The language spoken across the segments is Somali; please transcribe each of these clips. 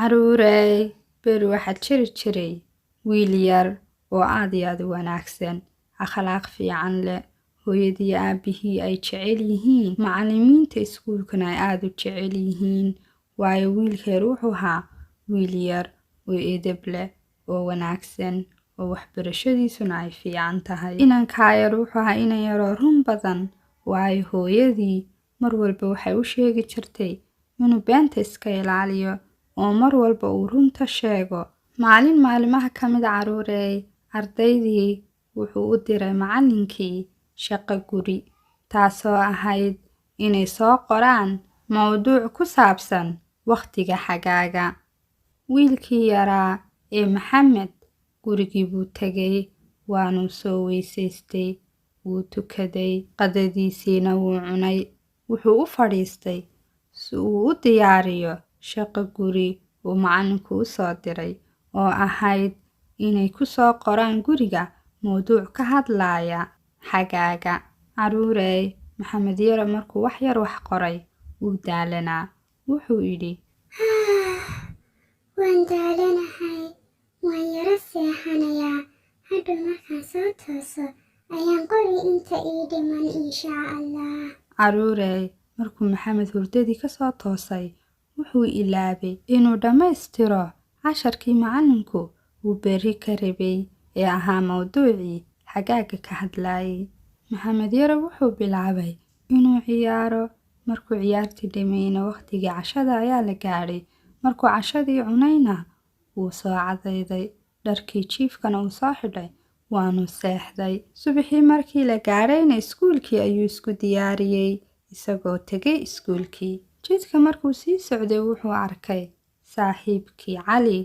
Carruurey, beri waxaa jiri jiray wiil yar oo aad iyo aad u wanaagsan, akhlaaq fiican leh, hooyadii aabihii ay jecel yihiin, macallimiinta iskuulkana ay aad u jecel yihiin, waayo wiilka yar wuxuu ahaa wiil yar oo edeb leh oo wanaagsan oo waxbarashadiisuna ay fiican tahay. Inankaa yar wuxuu ahaa inan yaroo run badan, waayo hooyadii mar walba waxay u sheegi jirtay inuu beenta iska ilaaliyo oo mar walba uu runta sheego. Maalin maalimaha ka mid a, carruurey, ardaydii wuxuu u diray macallinkii shaqo guri, taasoo ahayd inay soo qoraan mowduuc ku saabsan wakhtiga xagaaga. Wiilkii yaraa ee Maxamed gurigii buu tegay, waanuu soo weysaystay, wuu tukaday, qadadiisiina wuu cunay. Wuxuu u fadhiistay si uu u diyaariyo shaqo guri uu macallinku u soo diray oo ahayd inay ku soo qoraan guriga mowduuc ka hadlaya xagaaga. Carruurey, Maxamed Yare markuu wax yar wax qoray wuu daalanaa. Wuxuu yidhi, Waan daalanahay, waan yara seexanayaa. Hadhow markaan soo tooso ayaan qori inta ii dhiman, inshaa Allah. Carruurey, markuu Maxamed hurdadii ka soo toosay, wuxuu ilaabay inuu dhammaystiro casharkii macallinku uu berri ka rabay ee ahaa mowduucii xagaaga ka hadlayay. Maxamed Yare wuxuu bilaabay inuu ciyaaro. Markuu ciyaartii dhameeyeyna, waqtigii cashada ayaa la gaadhay. Markuu cashadii cunayna, wuu soo cadayday, dharkii jiifkana uu soo xidhay, waanuu seexday. Subaxii markii la gaadhayna, iskuulkii ayuu isku diyaariyey isagoo tegay iskuulkii. Jidka markuu sii socday, wuxuu arkay saaxiibkii Cali.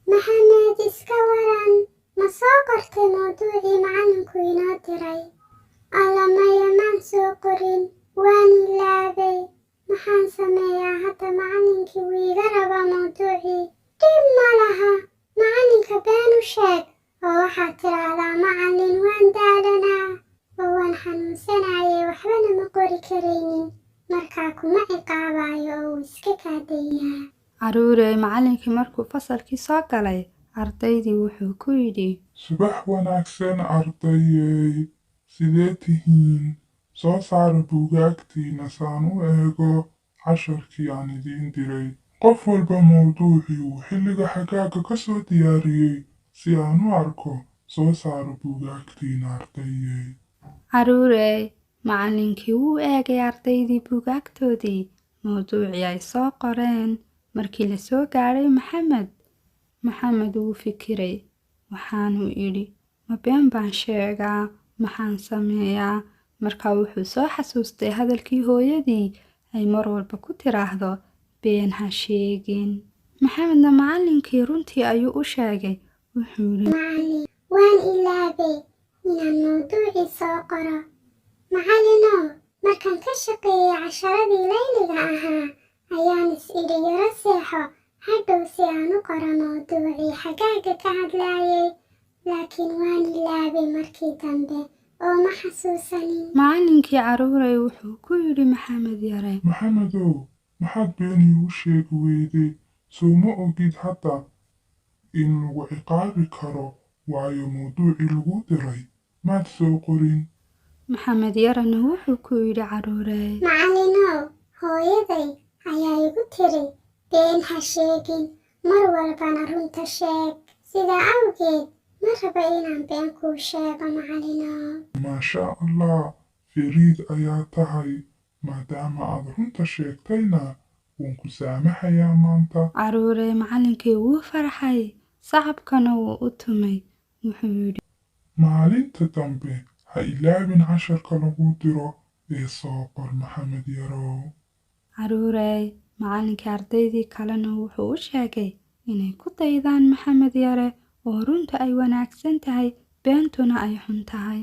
Maxamed, iska waran? Ma soo qortay mawduucii macallinku inoo diray? Alla maya, maan soo qorin, waan ilaabay. Maxaan sameeyaa hadda? Macallinkii wuu iga rabaa mawduucii. Dhib ma laha, macallinka been u sheeg oo waxaad tidhaahdaa, 'Macallin, waan daalanaa oo waan xanuunsanayay, waxbana ma qori karaynin.' Markaa kuma ciqaabayo oo wuu iska kaadayaa." Carruurey, macallinkii markuu fasalkii soo galay, ardaydii wuxuu ku yidhi, Subax wanaagsan ardayey, sidee tihiin? Soo saara buugaagtiina saan u eego casharkii aan idiin diray. Qof walba mawduucii uu xilliga xagaaga ka soo diyaariyey si aan u arko. Soo saara buugaagtiina, ardayey. Carruurey, macallinkii wuu eegay ardaydii buugaagtoodii, mowduucii ay soo qoreen. Markii la soo gaadhay Maxamed, Maxamed wuu fikiray, waxaanuu idhi, "Ma been baan sheegaa? Maxaan sameeyaa?" Markaa wuxuu soo xasuustay hadalkii hooyadii ay mar walba ku tiraahdo, "Been ha sheegin." Maxamedna macallinkii runtii ayuu u sheegay. Wuxuu yidhi, "Macallin, waan ilaabay inaan mawduucii soo qoro. Macallinow, markaan ka shaqeeyey casharadii layliga ahaa ayaan is idhi yaro seexo hadhow si aan u qoro mawduucii xagaaga ka hadlaayay, laakiin waan ilaabay markii dambe oo ma xasuusanin." Macallinkii, carruurey, wuxuu ku yidhi Maxamed Yare, "Maxamedow, maxaad been iigu sheegi weyday? Soo ma ogid hadda in lagu ciqaabi karo, waayo mawduucii lagu diray maad soo qorin?" Maxamed Yarena wuxuu ku yidhi, carruurey, "Macallinow, hooyaday ayaa igu tiri, 'Been ha sheegin, mar walbana runta sheeg.' Sidaa awgeed ma rabo inaan been kuu sheego, macallinow." "Maasha Allah, fariid ayaa tahay. Maadaama aad runta sheegtayna, waan ku saamaxayaa maanta." Carruurey, macallinkii wuu farxay, sacabkana wuu u tumay. Wuxuu yidhi, "Maalinta dambe ha ilaabin casharka lagu diro ee soo qor, Maxamed Yarow." Carruurey, macallinkii ardaydii kalena wuxuu u sheegay inay ku daydaan Maxamed Yare oo runta ay wanaagsan tahay, beentuna ay xun tahay.